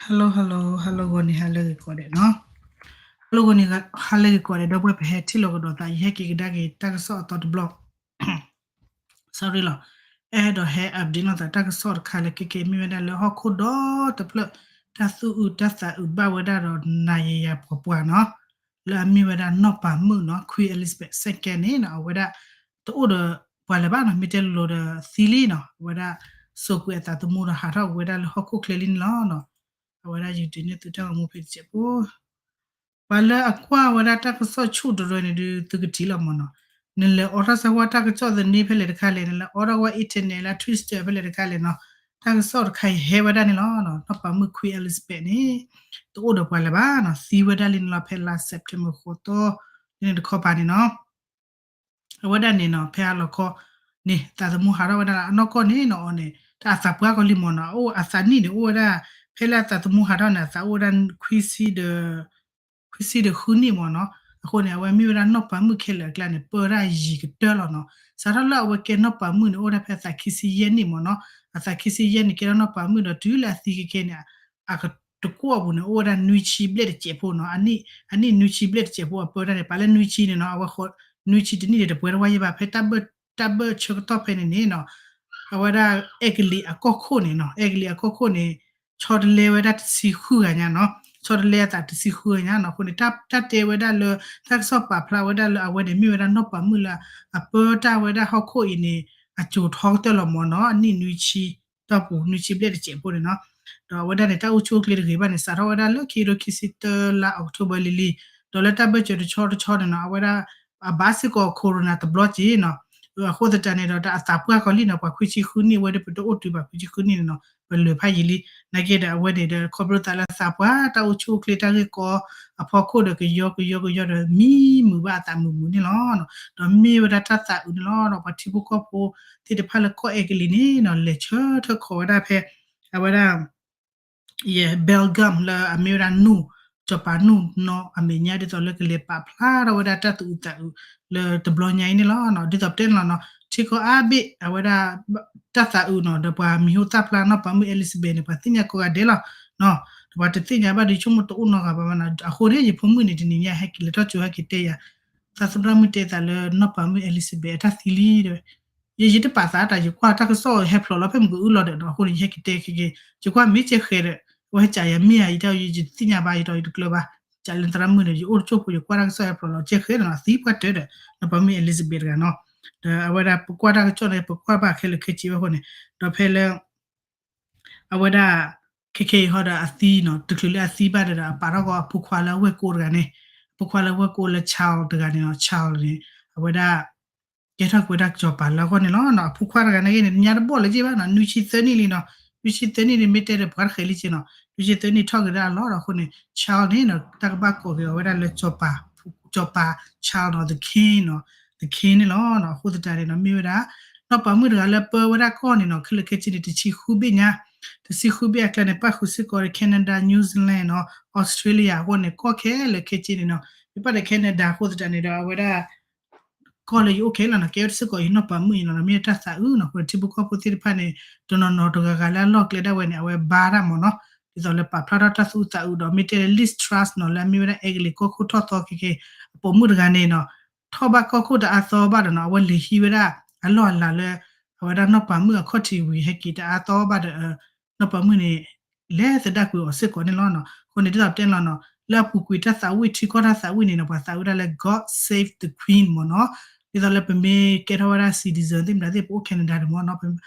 Hello hello hello ဂီၤန့ၣ် ဟါလၢဂ့ၤကိးဂၤဒဲးနီၤ, hello ဂီၤန့ၣ် ဟါလၢဂ့ၤကိးဂၤဒဲး ဒီပုၢ်ဝဲၢ် ပဟဲထံၣ်လိာ်ကဒီးသး ယဟဲက့ၤကဒါက့ၤတၢ်ကစီၣ်အသီတဘျီ sorry လီၤ, အဲၣ်ဒိးဟဲ update လိာ်သးတၢ်ကစီၣ်တခါလၢ ခဲကဲမ့ၢ်ဝဲဒၣ်လၢဟီၣ်ခိၣ်ဒီတဖျၢၣ် တၢ်သူၣ်အုးတၢ်သးအုးဘၣ်ဝဲဒၣ်ဒီးနၤယယၤပှၤပှၤနီၤ, လၢအမ့ၢ်ဝဲဒၣ်နီၢ်ပၤမုၣ်နီၤ Queen Elizabeth Second န့ၣ်နီၤ အဝဲဒၣ် တအိၣ်ဒီးပှၤလၢၤဘၣ်နီၤ မ့ၢ်တဲလိၤလိၤဒီးသံလံနီၤ အဝဲဒၣ် စိာ်ကွံာ်အသးသမူဒီးဟးထီၣ်ဝဲဒၣ်လၢဟီၣ်ခိၣ်ချၢလံန့ၣ်လီၤ. အဝဲဒၣ်ယဒုးနဲၣ်သုတၢ်ဂီၤမူဖဲတစဲးဖိ ပှၤလၢအကွၢ်ဝဲဒၣ်တၢ်ကစီၣ်ဆူၣ်တရၢန့ၣ်ဒုး သုကထံၣ်လီၤမၢ်နီၤ, နလဲၤအိးထီၣ်စၢၤဝဲတၢ်ကစီၣ်သန့ဖဲလဲၣ်တခါလဲၣ်, နလဲၤအိးထီၣ်ဝဲ internet လၢ Twitter ဖဲလဲၣ်တခါလဲၣ်နီၤ, တၢ်ကစီၣ်တခါအံၤဟဲဝဲဒၣ်န့ၣ်လီၤ. နီၢ်ပၤမုၣ် Queen Elizabeth န့ၣ် တအိၣ်ဒီးပှၤလၢၤဘၣ်နီၤ သံဝဲဒၣ်လံန့ၣ်လီၤ ဖဲလါ September ဃိးသီလၢန့ၣ်တခီပၤန့ၣ်နီၤ အဝဲဒၣ်န့ၣ်နီၤ ဖဲအလီၤခီန့ၣ် သးသမူဟးထီၣ်ဝဲဒၣ်လၢအနီၢ်ကီၢ်န့ၣ်နီၤ အီၤန့ၣ် တၢ်အသးပှၢ်ကီၤလံမၢ်နီၤ, အအိၣ်အသးနံၣ်န့ၣ် အိၣ်ဝဲဒၣ် ဖဲလၢအသးသမူဟးထီၣ်န့ၣ် အသးအိၣ်ဝဲဒၣ် ခွံဆံဒီးဃုနံၣ်မၢ်နီၤ, အဃိန့ၣ် အဝဲမ့ၢ်ဝဲဒၣ်နီၢ်ပၤမုၣ်ခဲလၢာ်အကျါန့ၣ် ပၢဝဲဒၣ်ယံာ်ကတၢၢ်လီၤနီၤ, စးထီၣ်လၢအဝဲကဲနီၢ်ပၤမုၣ်န့ၣ် အိၣ်ဝဲဒၣ်ဖဲအသးခံဆံယဲၢ်နံၣ်မၢ်နီၤ, အသးခံဆံယဲၢ်နံၣ်ကဲထီၣ်နီၢ်ပၤမုၣ်ဒီးတုၤလၢအသံခဲကဲန့ၣ် အတကွီၢ်အပူၤန့ၣ် အိၣ်ဝဲဒၣ်နွံဆံဘျဲၣ်တစဲးဖိနီၤ, အနံၣ်နွံဆံဘျဲၣ်တစဲးဖိ အပၢတၢ်န့ၣ် ပာ်လၢနွံဆံန့ၣ်နီၤ, အဝဲ နွံဆံတနံၣ်န့ၣ် တပှဲၤတဝါယဲဘၣ် ဖဲတၢ်ဘၢၣ်ဆၢကတီၢ်ဖဲန့ၣ်န့ၣ်နီၤ, အဝဲဒၣ်အဲကလံးအကီၢ်ခိၣ်န့ၣ်နီၤ, အဲကလံးအကီၢ်ခိၣ်န့ၣ် ဆီတလဲဝဲဒၣ်တဆံဃုဂၤညါနီၤ, ဆီတလဲအသးတဆံဃုဂၤညါနီၤ, အဃိန့ၣ် တၢ်တဲဝဲဒၣ်လၢ တၢ်ကစီၣ်ပာ်ဖျါဝဲဒၣ်လၢအဝဲန့ၣ် မ့ၢ်ဝဲဒၣ်နီၢ်ပၤမုၣ်လၢ အပၢတၢ်ဝဲဒၣ်ဟီၣ်ခိၣ်အံၤန့ၣ် အစိၤထီကတၢၢ်လီၤမၢ်နီၤ, အနံၣ်နွံဆံ တီၢ်ပူၤ နွံဆံဘျဲၣ်တစဲးဖိန့ၣ်နီၤ, ဒီးအဝဲဒၣ်န့ၣ် တၢ်အိၣ်ဆူၣ်အိၣ်ချ့တဂ့ၤဘၣ်န့ၣ် စးထီၣ်ဝဲဒၣ်လၢခံကထိခံဆံတၢလါ October လံၤလံၤ, ဒီးလၢတၢ်ဘၢၣ်စၢၤတဆီတဆီန့ၣ်နီၤ အဝဲဒၣ် အဘၣ်စ့ၢ်ကီး corona တဘျီက့ၤနီၤ, အဃိသတးန့ၣ်ဒီး တၢ်အသးပှၢ်ကီၤလံနီၤ, ပှၤခွံဆံဃုနံၣ်ဝဲဒၣ် ပတအိၣ်တုၤဘၣ်ခွံဆံဃုနံၣ်န့ၣ်နီၤ, ပလၢာ်ဖးယံာ်လံ, နာ်က့ဒီးအဝဲန့ၣ်ဒီး ခီဖျိသးလၢသးပှၢ်တၢ်အိၣ်ဆူၣ်အိၣ်ချ့တၢ်ဂ့ၢ်ကီအဖီခိၣ်ဒီး ကယီကယီကယီဒီး မံမုာ်ဘၣ်အသးမုာ်မုာ်န့ၣ်လီၤ. ဒီးမ့ၢ်ဝဲဒၣ်တၢ်သးအုးန့ၣ်လီၤ, ဒီးပှၤထံဖိကီၢ်ဖိသ့ၣ်တဖၣ်လၢကီၢ်အဲကလံးန့ၣ်နီၤ လဲၤဆၢထၢၣ်ခိးဝဲဒၣ်ဖဲ အဝဲဒၣ် ယဲ Belgium လၢအမ့ၢ်ဝဲဒၣ်နူၢ် စီၤပၤနူၢ်နီၤ အမဲာ်ညါ ဒ်သိးလၢကလဲၤပာ်ဖျါထီၣ်ဝဲဒၣ်တၢ်သူၣ်အုးသးအုးလၢတဘျီညါအံၤန့ၣ်လီၤ. ဒ်သိးပတဲန့ၣ်လီၤနီၤ ထံကီၢ်အါဘ့ၣ် အဝဲဒၣ် တၢ်သးအုးနီၤ ဒီးပှၤမံၤဟူသၣ်ဖျါနီၢ်ပၤမုၣ် Elizabeth န့ၣ် ပှၤသ့ၣ်ညါကိးဂၤဒဲးလီၤ. ဒီးပှၤတသ့ၣ်ညါဘၣ်ဒီး ဆိကမိၣ်တအိၣ်နီတဂၤဘၣ်ဘၣ်နီၤ. အဃိန့ၣ် ယဖိမုၣ်န့ၣ် တနံၤညါဟဲက့ၤလဲၤထီၣ်ကၠိဟဲက့ၤတဲယၤ သးသမူမုၣ်တဲသးလၢနီၢ်ပၤမုၣ် Elizabeth အတၢ်သံလံ ယတပာ်သးတၢ် ယကွၢ်တၢ်ကစီၣ်ဟဲဖျိးလီၤဖဲမုၢ်ကအုလီၤဒီးနီၤ အဃိန့ၣ် ယဟဲက့ၤတဲခဲက့ၤ ယကွၢ်မ့ၢ်ကဲဃဲဒီး အဝဲဟဲကးယၤမ့ၢ်ဧါ ယတၢ်ယတသ့ၣ်ညါဘၣ် ယတီၤယတကျၢၤဘၣ် ကးလၢသရၣ်မုၣ်န့ၣ် ယအိၣ်တကၠိၢ်ဖိယကွၢ်တၢ်ကစီၣ်ဟဲဖျိးလီၤကဲဃဲဒီးနီၤ အသံပှၢ်တၢၢ်ဒီး နီၢ်ပၤမုၣ် Elizabeth တဂၤနီၤ ဒီးအဝဲဒၣ်ပကွၢ်တၢ်ကစီၣ်န့ၣ် ပကွၢ်ဘၣ်ခဲလၢာ်ခဲဆ့ဝဲအဃိန့ၣ် ဒီးဖဲလၢ အဝဲဒၣ် ခဲခဲအံၤဟီဒီးအသံနီၤ တချုးလၢအသံဘၣ်ဒီး အပာ်ထီၣ်ကီးအဖိခွါလၢအဝဲၢ်ကိတဂၤန့ၣ် အဖိခွါလၢအဝဲၢ်ကိလၢ Charles တဂၤန့ၣ်နီၤ Charles န့ၣ် အဝဲဒၣ် ကဲထီၣ်က့ၤဝဲဒၣ်စီၤပၤလၢအဂီၢ်န့ၣ်လီၤ. အဖိခွါတဂၤန့ၣ်ဂ့ၤန့ၣ် ညါတဘီၣ်လၢၤက့ဘၣ်နီၤ နွံဆံသၢနံၣ်လံနီၤ နွံဆံသၢနံၣ်န့ၣ် မ့ၢ်တဲဒီးပှၤတဃဲးလံက့နီၤ နွံဆံသၢနံၣ်ထီၣ်က့ၤဒၣ်အလီၢ်ဒီးအဃိန့ၣ် Charles န့ၣ်နီၤ တၢ်ကဘၣ်ကိးက့ၤအီၤဝဲဒၣ်လၢစီၤပၤ စီၤပၤ Charles နီၤ the king နီၤ the king န့ၣ်လီၤ. အဃိသတးန့ၣ်နီၤ မ့ၢ်ဝဲဒၣ် နီၢ်ပၤမုၣ်တဂၤလၢပၢဝဲဒၣ်ကီၢ်န့ၣ်နီၤ ခဲလၢာ်ခဲဆ့န့ၣ် တဆံဃုဘ့ၣ်ညါ တဆံဃုဘ့ၣ်အကျါန့ၣ် ပၣ်ဃုာ်စ့ၢ်ကီးဒီး Canada New Zealand နီၤ Australia အဃိန့ၣ် ကီၢ်ခဲလၢာ်ခဲဆ့န့ၣ်နီၤ မ့ၢ်ပၣ်ဒီး Canada အဃိသတးန့ၣ်ဒီး အဝဲဒၣ် ကီၢ်လၢယအိၣ်ခဲလၢာ်နီၤ ကဲဝဲစ့ၢ်ကီးယနီၢ်ပၤမုၣ်အံၤနီၤ မ့ၢ်တၢ်သးအုးနီၤ အဃိန့ၣ် ထံဖိကီၢ်ဖိသ့ၣ်တဖၣ်န့ၣ် တနီၤနီၤတဂၤဂၤလၢအလီၢ်ကျဲဒၣ်ဝဲန့ၣ် အဝဲဘါတၢ်မၢ်နီၤ ဒ်သိးလၢပာ်ဖျါထီၣ်တၢ်သူၣ်အုးသးအုးဒီး မ့ၢ်တဲလၢ Liz Truss နီၤ လၢအမ့ၢ်ဝဲဒၣ်အဲကလံးကီၢ်ခိၣ်ထီၣ်သီခဲခဲ အပိာ်မုၣ်တဂၤန့ၣ်နီၤ ထီၣ်ဘၣ်ကီၢ်ခိၣ်တအါသီဘၣ်ဒီးနီၤ အဝဲလဲၤဟံးဝဲဒၣ် အလီၢ်အလၤလၢ အဝဲဒၣ်နီၢ်ပၤမုၣ်အခီၣ်ထံးဝံၤဟဲက့ၤတအါသီဘၣ်ဒီး နီၢ်ပၤမုၣ်န့ၣ် လဲၤသဒၣ်ကွံာ်အီၤစ့ၢ်ကီးန့ၣ်လီၤ. အဃိန့ၣ် ဒ်သိးပတဲန့ၣ်လီၤနီၤ လၢအပူၤကွံာ်တၢ်သးဝံၣ် ထံကီၢ်တၢ်သးဝံၣ်န့ၣ်နီၤ ပှၤသးဝံၣ်ဒၣ်လၢ God save the Queen မၢ်နီၤ ဒ်သိးလၢပမ့ၢ်ကဲထီၣ်ဝဲဒၣ် citizen သ့ၣ်မတၤသ့ၣ် ပအိၣ် Canada န့ၣ်မၢ်နီၤ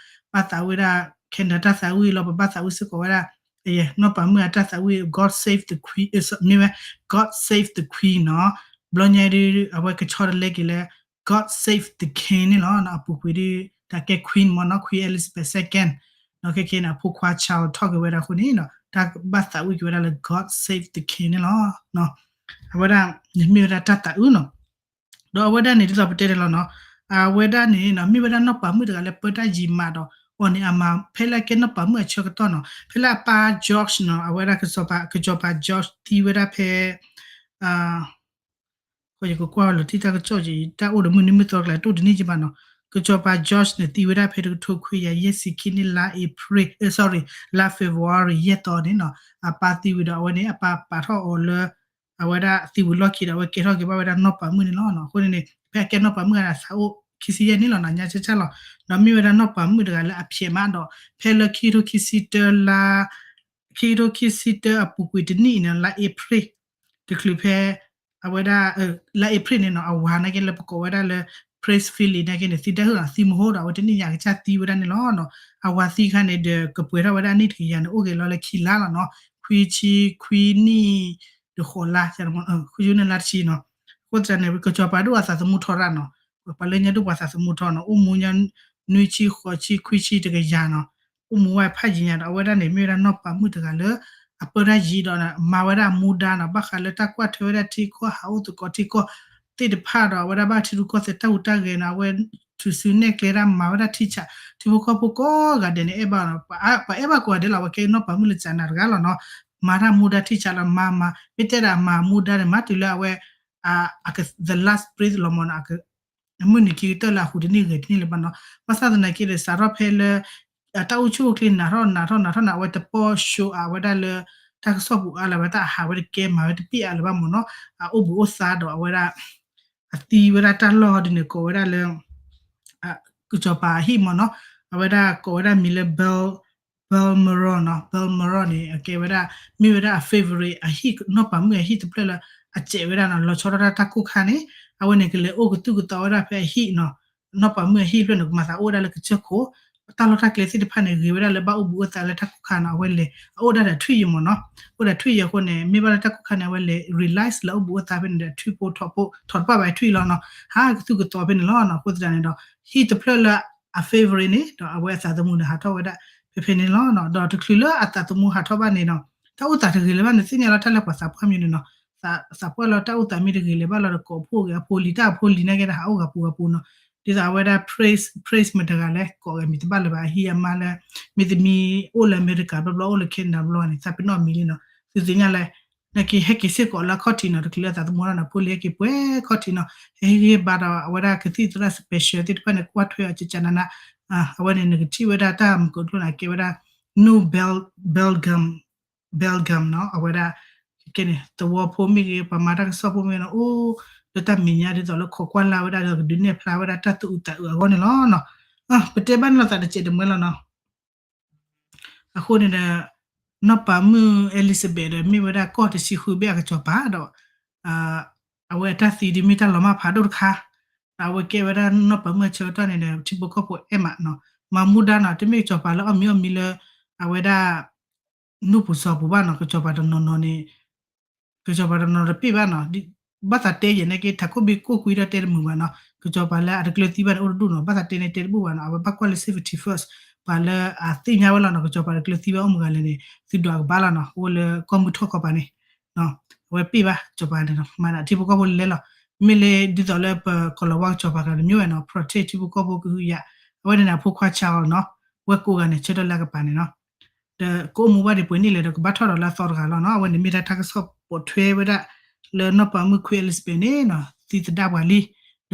ပဘၣ်သးဝံၣ်ဒၣ် Canada တၢ်သးဝံၣ်လီၤ ပဘၣ်သးဝံၣ်စ့ၢ်ကီးဝဲဒၣ် နီၢ်ပၤမုၣ်အတၢ်သးဝံၣ် God save the Queen မ့ၢ်ဝဲ God save the Queen နီၤ ဘျီညါဒုး အဝဲကဆီတလဲက့ၤလၢ God save the King န့ၣ်လီၤ. အပူၤကွံာ်ဒုး တၢ်ကဲ Queen မၢ်နီၤ Queen Elizabeth Second နီၤ ခဲခဲန့ၣ် အဖိခွါ Charles ထီၣ်က့ၤဝဲဒၣ်အဃိန့ၣ်နီၤ တၢ်ဘၣ်သးဝံၣ်က့ၤဝဲဒၣ်လၢ God save the King န့ၣ်လီၤ. အဝဲဒၣ်န့ၣ်မ့ၢ်ဝဲဒၣ်တၢ်သးအုးနီၤ ဒီးအဝဲဒၣ်န့ၣ် ဒ်သိးပတဲန့ၣ်လီၤနီၤ အဝဲဒၣ်န့ၣ်နီၤ မ့ၢ်ဝဲဒၣ်နီၢ်ပၤမုၣ်တဂၤလၢပၢတၢ်ယံာ်မးဒီး အီၤန့ၣ် အမၤဖဲလၢအကဲနီၢ်ပၤမုၣ်အဆၢကတီၢ်နီၤ ဖဲလၢအပၢ် George နီၤ အဝဲဒၣ်ကစီၤပၤ ကစီၤပၤ George သံဝဲဒၣ်ဖဲ ယကကွၢ်လီၤတံၢ်တၢ်ကစီၣ်က့ၤ တၢ်အိၣ်ဒီးမုၢ်နံၤမုၢ်သီကျါ တအိၣ်တန့ၢ်က့ၤဘၣ်နီၤ ကစီၤပၤ George န့ၣ် သံဝဲဒၣ်ဖဲတကထိခွံကယၤယဲၢ်ဆံခံနံၣ် လါ April အ sorry လါ February ယဲၢ်သီန့ၣ်နီၤ. အပၢ်သံဝံၤဒီး အဝဲန့ၣ် အပၢ်ပာ်ထီၣ်အီၤလၢ အဝဲဒၣ်သံဝံၤလီၢ်ခံဒီး အဝဲကဲထီၣ်က့ၤဘၣ်ဝဲဒၣ်နီၢ်ပၤမုၣ်န့ၣ်လီၤ. အဃိန့ၣ်န့ၣ် ဖဲအကဲနီၢ်ပၤမုၣ်အသးအိၣ်ခံဆံယဲၢ်နံၣ်လီၤနီၤ, ညါဆၢဆၢလီၤ. ဒီးမ့ၢ်ဝဲဒၣ်နီၢ်ပၤမုၣ်တဂၤလၢအဖျဲးမးဒီး ဖဲလၢခံကထိခံဆံတၢ လါ ခံကထိခံဆံတၢအပူၤကွံာ်တနံၣ်အံၤန့ၣ် လါ April တချုးဖဲ အဝဲဒၣ် လါ April န့ၣ်နီၤ အဝၤနာ်က့လၢပကိးဝဲဒၣ်လၢ Prince Philip နာ်က့န့ၣ် သံတၢ်ဟၢၣ်ဒီးသံမဟိဒီး အဝဲတနံၣ်ညါကစၢ်သံဝဲဒၣ်န့ၣ်လီၤနီၤ. အဝၤသံခါန့ၣ်ဒီး ကပှဲၤထီၣ်ဝဲဒၣ်နံၣ်တကယၤန့ၣ် အိၣ်က့ၤလီၤလၢခံလါလီၤနီၤ, ခွံဆံခွံနံၣ် တဃိးလါ ဃုနံၣ်လါတဆံနီၤ. အဃိသတးန့ၣ် ကစီၤပၤဒိၣ်အသးသမူထီရၣ်နီၤ, ပှၤလၢညါဒိၣ်ပှၤသးသမူထီနီၤ, အိၣ်မူညါ နွံဆံ ဃိးဆံ ခွံဆံ တကယၤနီၤ, အိၣ်မူဝဲဖးယံၤညါဒီး အဝဲဒၣ်န့ၣ် မ့ၢ်ဝဲဒၣ်နီၢ်ပၤမုၣ်တဂၤလၢ အပၢတၢ်ယံၤဒီး မၤဝဲဒၣ်အမူဒါနီၤ, ဘၣ်ဃးလၢတၢ်ကွၢ်ထွဲဝဲဒၣ်ထံကီၢ် ဟးအိၣ်သကိးထံကီၢ်သ့ၣ်တဖၣ်ဒီး အဝဲဒၣ်ဘၣ်ထံရူၢ်ကီၢ်သဲးတၢ်ဟူးတၢ်ဂဲၤနီၤ, အဝဲထုးစုနဲၣ်ကျဲဒၣ် မၤဝဲဒၣ်ထံဆး ထံဖိကီၢ်ဖိကိးဂၤဒဲးန့ၣ် အဲၣ်ဘၣ်နီၤ, ပှၤအဲၣ်ဘၣ်ကိးဂၤဒဲးလီၤ, အဝဲကဲနီၢ်ပၤမုၣ်လၢကၠးနးတဂၤလီၤနီၤ, မၤတၢ်မူဒါထံဆးလီၤ, မၤမၤ မ့ၢ်တဲဒၣ်မၤမူဒါန့ၣ် မၤတုၤလၢအဝဲ အက the last breath လီၤမၢ်နီၤ, အမုၢ်နံၤခံကတၢၢ်လၢအဟူးတနံၣ်ဂဲၤတနံၣ်လၢၤဘၣ်နီၤ, ဘၣ်ဆၣ်သနာ်က့ဒီး စးထီၣ်ဖဲလၢ အတၢ်အိၣ်ဆူၣ်အိၣ်ချ့နးထီၣ်နးထီၣ်နးထီၣ် နးထီၣ်နး အဝဲတပီၢ် show အဝဲဒၣ်လၢ တၢ်ကစီၣ်ပူၤအါလၢၤဘၣ်, တၢ်အဟးဝဲတကဲ မၤဝဲတပ့ၢ်အါလၢၤဘၣ်မၢ်နီၤ, အအိၣ်ဘှံးအိၣ်သါဒီးအဝဲဒၣ် အသံဝဲဒၣ်တၢ်လီၢ်ဒ်န့ၣ် ကိးဝဲဒၣ်လၢ ကစီၤပၤအဟံၣ်မၢ်နီၤ, အဝဲဒၣ်ကိးဝဲဒၣ်မံၤလၢ Bal Balmoral နီၤ, Balmoral န့ၣ် အကဲဝဲဒၣ် မ့ၢ်ဝဲဒၣ်အ favorite အဟံၣ် နီၢ်ပၤမုၣ်အဟံၣ်တဖျၢၣ်လၢ အစဲးဝဲဒၣ်နီၤ, လီၤဆီဒၣ်တၢ်တၢ်ကိၢ်ခါန့ၣ် အဝဲန့ၣ်ကလဲၤအိၣ်ကသူၣ်ကသီဝဲဒၣ်ဖဲအဟံၣ်နီၤ, နီၢ်ပၤမုၣ်အဟံၣ်တဖျၢၣ်န့ၣ် ကမၤသးအိၣ်ဝဲဒၣ်လၢကစၢၢ်ခိၣ်, တၢ်လီၢ်တၢ်ကျဲသ့ၣ်တဖၣ်န့ၣ် ဂ့ၤဝဲဒၣ်လၢဘၣ်အိၣ်ဘှံးအိၣ်သါလၢတၢ်ကိၢ်ခါနီၤ, အဝဲလဲၤ အအိၣ်ဒၣ်ဒီးထွံၣ်ယံၤမၢ်နီၤ, အိၣ်ဒီးထွံၣ်ယံၤအဃိန့ၣ် မ့ၢ်ဘၣ်လၢတၢ်ကိၢ်ခါန့ၣ် အဝဲလဲၤ realize လၢအိၣ်ဘှံးအိၣ်သါဖဲန့ၣ်ဒီး ထွံၣ်ဖိထိးဖိ ထိးတပၣ်ဘၣ်ထွံၣ်လီၤနီၤ, ဟးကသူၣ်ကသီဖဲန့ၣ်လီၤနီၤ, အဃိသတးန့ၣ်ဒီး ဟံၣ်တဖျၢၣ်လၢအ favorite န့ၣ် ဒီးအဝဲအသးသမူန့ၣ် ဟးထီၣ်ဝဲဒၣ်ဖဲဖဲန့ၣ်လီၤနီၤ, ဒီးတချုးလၢအသးသမူဟးထီၣ်ဘၣ်န့ၣ်နီၤ, တၢ်အိၣ်သးတဂ့ၤလၢၤဘၣ်န့ၣ် သ့ၣ်ညါလီၤတၢ်လၢပှၤသးပှၢ်မံၤန့ၣ်နီၤ, သးပှၢ်လီၤတၢ်အိၣ်သးမ့ၢ်တဂ့ၤလၢၤဘၣ်လီၤဒီး ကိးဖိဂ့ၤအဖိလံၤ တၢ်အဖိလံၤနာ်က့ဒီး ဟးအိၣ်ဂၤပူၤဂၤပူၤနီၤ, ဒ်သိးအဝဲဒၣ် Prince Prince မတၤတဂၤလဲၣ် ကိးဂၤမံၤတဘၣ်လၢၤဘၣ် အဟံၣ်အမါလၢ မ့ၢ်သမံအိၣ်လၢအမဲရကၤဘျီဘျီ အိၣ်လၢ Canada ဘျီဘျီန့ၣ် သးပ့ၤနီၣ်မံၤလံနီၤ, သုသ့ၣ်ညါလဲၣ် နာ်က့ဟဲက့ၤစ့ၢ်ကီးလၢအခီၣ်ထံးနီၤ, တချုးလၢအသးသမူထီၣ်နီၤ ဖိလံၤဟဲက့ၤပှဲၤခီၣ်ထံးနီၤ, ဟဲဟ့ၣ်ဂံၢ်ဟ့ၣ်ဘါဒီး အဝဲဒၣ်ကသံၣ်သရၣ် special သ့ၣ်တဖၣ်န့ၣ် ကွၢ်ထွဲအီၤကကနန, အဝဲန့ၣ် နကထံၣ်ဝဲဒၣ်တၢ်မုၢ်ကဒိၣ်န့ၣ် အကဲဝဲဒၣ် New Bel Belgium Belgium နီၤ, အဝဲဒၣ် ကဲန့ၣ် သဝီဖိမ့ၢ်ဂ့ၤ ပှၤမၤတၢ်ကစီၣ်ဖိမ့ၢ်ဂ့ၤနီၤ အိၣ်လၢတၢ်မဲာ်ညါဒ်သိးလၢခိးကွၢ်လၢ်ဝဲဒၣ်ဒီး ကဒုးနဲၣ်ဖျါဝဲဒၣ်တၢ်သူၣ်အုးသးအုးအဂီၢ်န့ၣ်လီၤနီၤ, ပတဲဘၣ်န့ၣ်လီၤသးတစဲးတမှဲလီၤနီၤ. အဃိန့ၣ်ဒီး နီၢ်ပၤမုၣ် Elizabeth ဒီး မ့ၢ်ဝဲဒၣ်ကီၢ်တဆံဃုဘ့ၣ်အကစီၤပၤဒီး အဝဲအတၢ်သံဒ်မ့ၢ်တၢ်လီၤမၢ်ဖးဒိၣ်တခါ, ဒီးအဝဲကဲဝဲဒၣ်နီၢ်ပၤမုၣ်အဆၢကတီၢ်န့ၣ်ဒီး ထံဖိကီၢ်ဖိအဲၣ်မးနီၤ, မၤမူဒါနီၤ, တမ့ၢ်ကစီၤပၤလၢအီၣ်မံၤအီၣ်မံၤလၢ အဝဲဒၣ် နူၢ်ပူၤစီၤပူၤဘၣ်နီၤ, ကစီၤပၤတနီၤနီၤန့ၣ် ကစီၤပၤတနီၤတပ့ၢ်ဘၣ်နီၤ, ဘၣ်သးတဲယဲၢ်နာ်က့ ထးခိၣ်ဘ့ၣ်ကိၢ်ကွံဒီးတဲတမုာ်ဘၣ်နီၤ, ကစီၤပၤလၢအတကျၢၤသံဘၣ်န့ၣ် အိၣ်တဒူၣ်နီၤ, ဘၣ်သးတဲန့ၣ်တဲတဘူၣ်ဘၣ်နီၤ, အဝဲဘၣ်ကွၢ်လၢ safety first, ပှၤလၢအသ့ၣ်ညါဝဲလီၤနီၤ, ကစီၤပၤတကျၢၤသံဘၣ်အိၣ်မုၢ်ဂၤလဲၣ်န့ၣ် သုဒွးကဘၣ်လီၤနီၤ, အိၣ်လၢကီၢ်မုၢ်ထီၣ်ကီၢ်ပၤန့ၣ် အဝဲပ့ၢ်ဘၣ် ကစီၤပၤန့ၣ်နီၤ, မၤဒၣ်ထံဖိကီၢ်ဖိလဲၤလီၤ, မ့ၢ်လၢဒ်သိးလၢပကီၤလၤဝါကစီၤပၤကဒီးတမ့ၢ်ဝဲနီၤ, protect ထံဖိကီၢ်ဖိကဟုကယာ်, အဝဲန့ၣ်န့ၣ် အဖိခွါ Charles နီၤ, ဝဲကိးဂၤန့ၣ် ဆၢထၢၣ်လၢအကပၤန့ၣ်နီၤ ဒီးကအိၣ်မူဘၣ်ဒံးပှဲၤနံၣ်လဲၣ်ဒီး ကဘၣ်ထီၣ်ဒီးလၢအသီတဂၤလီၤနီၤ, အဝဲန့ၣ်မ့ၢ်ဒၣ်တၢ်ကစီၣ်ပိာ်ထွဲဝဲဒၣ် လၢနီၢ်ပၤမုၣ် Queen Elizabeth န့ၣ်နီၤ သံသဒၣ်ပှၤလ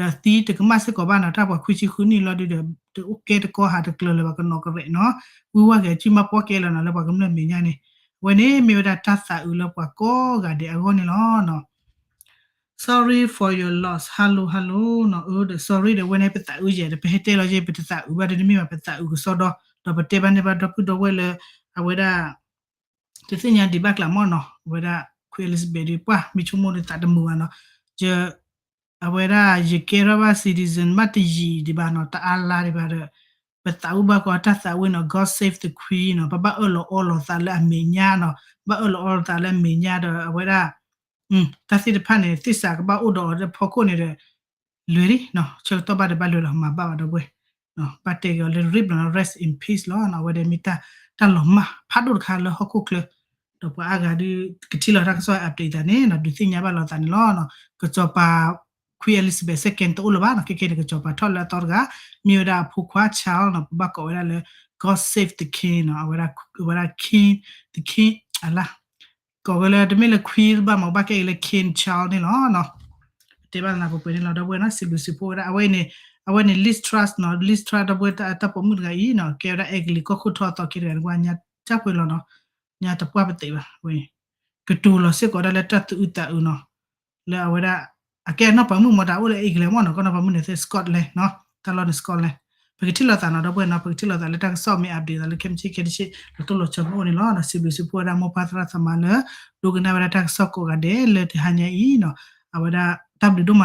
ံ, ဒီးသံတကမၣ်စ့ၢ်ကီးဘၣ်နီၤ, တၢ်ပှၤခွံဆံဃုနံၣ်လီၤဒုဒီး တအိၣ်ကဲတကီဟးတကျၢၤလၢၤဘၣ်ကနီၤကရဲးနီၤ, ဝံဝဲဂဲၤစုမၤပီၢ်ကဲလီၤနီၤ လၢပှၤကမျၢၢ်မဲာ်ညါန့ၣ်, အဝဲန့ၣ်မ့ၢ်ဝဲဒၣ်တၢ်သးအုးလၢပှၤကိးဂၤဒဲးအဂီၢ်န့ၣ်လီၤနီၤ. Sorry for your loss. Hello, hello နီၤ, အၢ ဒီး sorry ဒီး အဝဲန့ၣ်ပသးအုးယဲၢ်ဒီး ပဟဲတဲလီၤယဲၢ် ပတသးအုးဘၣ်ဒီး တမ့ၢ်ဘၣ်ပသးအုးကစီဒီ, ဒီးပတဲဘၣ်န့ၢ်ဘၣ်ဒီပုၢ်ဒီဝဲၢ်လၢ အဝဲဒၣ် တသ့ၣ်ညါဒံးဘၣ်ကျါမီၢ်နီၤ, အဝဲဒၣ် Queen Elizabeth ဒီး ပှၢ်မ့ၢ်ဆိကမိၣ်ဒီးသးတမုာ်ဘၣ်နီၤ, ယ အဝဲဒၣ်ယကဲထီၣ်ဘၣ် citizen ဘၣ်တယံာ်ဒံးဘၣ်နီၤ, တအါလါဒံးဘၣ်ဒီး ပသးအုးဘၣ်ကီးတၢ်သးဝံၣ်နီၤ, God save the Queen နီၤ, ပဘၣ်အၢၣ်လီၤအီလီၤသးလၢအမဲာ်ညါနီၤ, ဘၣ်အၢၣ်လီၤအီလီၤသးလၢအမဲာ်ညါဒီး အဝဲဒၣ် တၢ်သ့ၣ်တဖၣ်န့ၣ် သ့ၣ်စးကဘၣ်အိၣ်ဒီးအီၤလၢဖီခိၣ်န့ၣ်ဒီး လွဲၤလံနီၤ, ဆၢကတီၢ်ဘၣ်ဒီးဘၣ်လွဲၤလီၤ မၤဘၣ်ဘၣ်ဒီပုၢ်ဝဲၢ်, ဘၣ်တဲက့ၤအီၤလၢ rip နီၤ, rest in peace လီၤနီၤ, အဝဲဒၣ်မ့ၢ်တၢ်လီၤမၢ်ဖးဒိၣ်တခါလၢဟီၣ်ခိၣ်ချၢ, ဒီးပှၤအါဂၤဒုးကထံၣ်လီၤတၢ်ကစီၣ် update သးန့ၣ်နီၤ ဒုးသ့ၣ်ညါဘၣ်လိာ်သးန့ၣ်လီၤ, ကစီၤပၤ Queen Elizabeth second တအိၣ်လၢၤဘၣ်နီၤ, ခဲကဲန့ၣ် ကစီၤပၤထီၣ်လၢအသီတဂၤ, မ့ၢ်ဝဲဒၣ်အဖိခွါ Charles နီၤ, ပဘၣ်ကိးဝဲဒၣ်လၢ God save the King နီၤ, အဝဲဒၣ် အဝဲဒၣ် King, the King အလါ ကိးဝဲလၢ တမ့ၢ်လၢ Queen ဘၣ်မး ဘၣ်ကဲက့ၤလၢ King Charles န့ၣ်လီၤနီၤ. တဲဘၣ်နၤပှဲၤပှဲၤန့ၣ်လီၤ ဒီပုၢ်ဝဲၢ်နီၤ စံးဘျုးစံးဖှိၣ်ဝဲဒၣ် အဝဲအံၤန့ၣ် အဝဲန့ၣ် Liz Truss နီၤ Liz Truss ဒီပုၢ်ဝဲၢ်တၢ်ပိာ်မုၣ်တဂၤအံၤနီၤ ကဲဝဲဒၣ်အဲကလံးကီၢ်ခိၣ်ထီၣ်အသီခဲတဂၤန့ၣ် ကွၢ်ညါတၢ်ပှဲၤလီၤနီၤ ညါတပှၢ်ပသ့ဘၣ်ဝဲ ကတိၤလီၤစ့ၢ်ကီးဒၣ်လၢတၢ်သူအုးသးအုးနီၤ လၢအဝဲဒၣ် အကဲအနီၢ်ပၤမုၣ်မ့ၢ်တၢ်အိၣ်လၢ England မ့ၢ်နီၤ ကီၢ်နီၢ်ပၤမုၣ်န့ၣ်သ့ Scotland နီၤ တၢ်လီၢ်န့ၣ် Scotland ပကထံၣ်လိာ်သးနီၤ ဒီပုၢ်ဝဲၢ်နီၤ ပကထံၣ်လိာ်သးလၢတၢ်ကစီၣ်မ့ၢ် update သးလၢခဲမုၢ်ဆ့ၣ်ခဲတဆ့ၣ် လီၤတိၢ်လီၤဆီမ့ၢ်အိၣ်န့ၣ်လီၤ စံးဘျုးစံးဖှိၣ်ဝဲဒၣ်မိၢ်ပၢ်သရၣ်သမါလၢ ဒိကနၣ်ဝဲဒၣ်တၢ်ကစီၣ်ကိးဂၤဒဲးလၢတဟါညါအံၤနီၤ အဝဲဒၣ်တၢ်ဘျုးဒိၣ်မး